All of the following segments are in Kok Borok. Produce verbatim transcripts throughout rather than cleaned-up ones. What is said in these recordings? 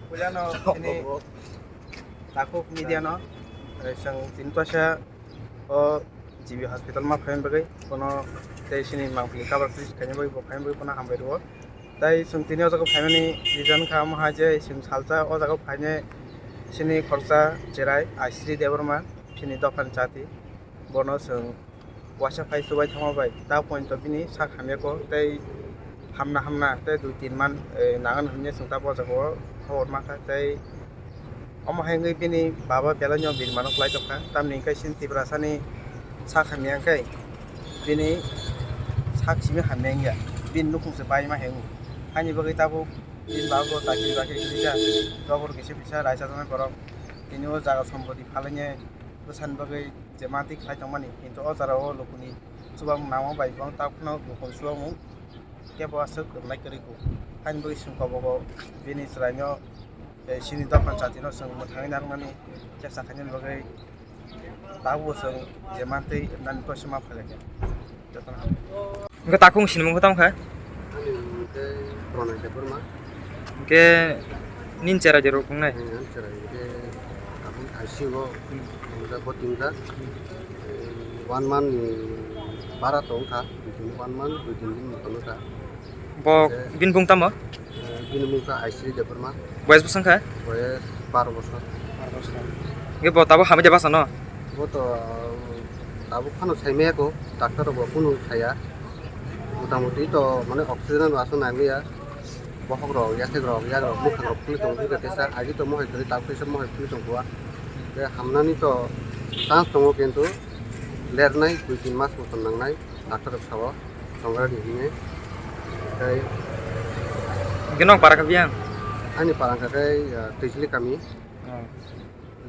Puilano chini takhuk media no, eh, chwng tini toisa o G B hospital ma phaimani bagwi, bono tei chini mangpili cover please khaina bagwi bo phaimani bagwi bono hambai rwo. Tei chwng tini o jaga phaimani reason kha omo hai je chwng salsa o jaga phainai chini khoroksa cherai Aisri Debbarma, chini dophani chati, bono chwng waisa phai chubai thangma bai ta point o bini sak hamya kho tei hamna hamna tei dui tin man, eh, nangan hwnwi chwng ta bo jaga o khobor mankha tei omo hai wngwi bini baba belai no birmano kwlai tongkha, tamni hwnkhe chini Tiprasani sak hamya hwnkhe bini sak simi hamya wngya, bini nukhung se baima hwngo. Haini bagwi tabuk bini baba bo chakri bakri kisa, tobor kisa bisa raisa tongnai borok, tini o jaga sompoti phalainai bwsani bagwi je manti khlai tongmani, kintu o jora o lukuni chubamung nangma bai bo ta phano lukuni chubamung kebo aswk rwnai kwrwi kho. Haini bagwi chwng kobogo bini chwraino, eh, chini dophani chatino chwng mwthangwi narwknani chepsa khainani bagwi tabukbo chwng je manti rwnani toisa ma phailai kha. Jotono hambai. Hwnkhe takhuk sinimung khe tamo kha? Ani mung khe Pranay Debbarma. Hwnkhe nini chera je rok wngnai? Ani chera hwnkhe abo I C U o wngjak bo tingjak. One month ni bara tong kha, dui din, one month, dui din din tong kha. Bo bini bung tamo? Eh, bini bung kha Aisri Debbarma. Boyes bwswng kha? Boyes baro bosor. Hwnkhe bo tabuk hamya de basa no? Bo to tabuk phano saimaya kho, doctor rok bo kunu saya. Mota moti to mane oxygen no aswk nai maya. Bokhok rok, yathek rok, yak rok, mwkhang rok phulwi tongo, hwnkhe teisa agi to mohai kwrwi, tabuk teisa mohai phulwi tongkha. Tei hamnani to chance tongo, kintu lernai dui tin mas motom nangnai, doctor rok sao. Songrani hwnwi. Tei hwnkhe nong para kha biyang? Ani para wngkha khe, ah, Twijli kami. Oh.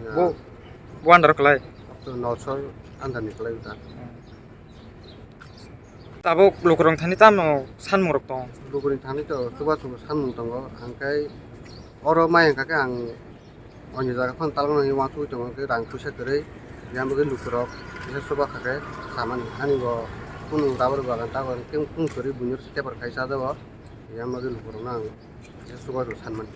Ah, bo, bo under kwlai? To Nolsor under ni kwlai wngkha. Oh. Tabuk lukurok thani tamo sanmung rok tong? Lukurok thani to chubachu sanmung tongo, hwnkhe oro mai wngkha khe ang Ani jaga phano taloknani uansugwi tongo, hwnkhe rang puisa kwrwi, yang bagwi lukurok kisa chuba kha khe samani. Ani bo kunu rubber bagan tabok khe kung kwrwi buino tepar khai chajago, yang bagwi lukurokno ang kisa chubachu sanmani.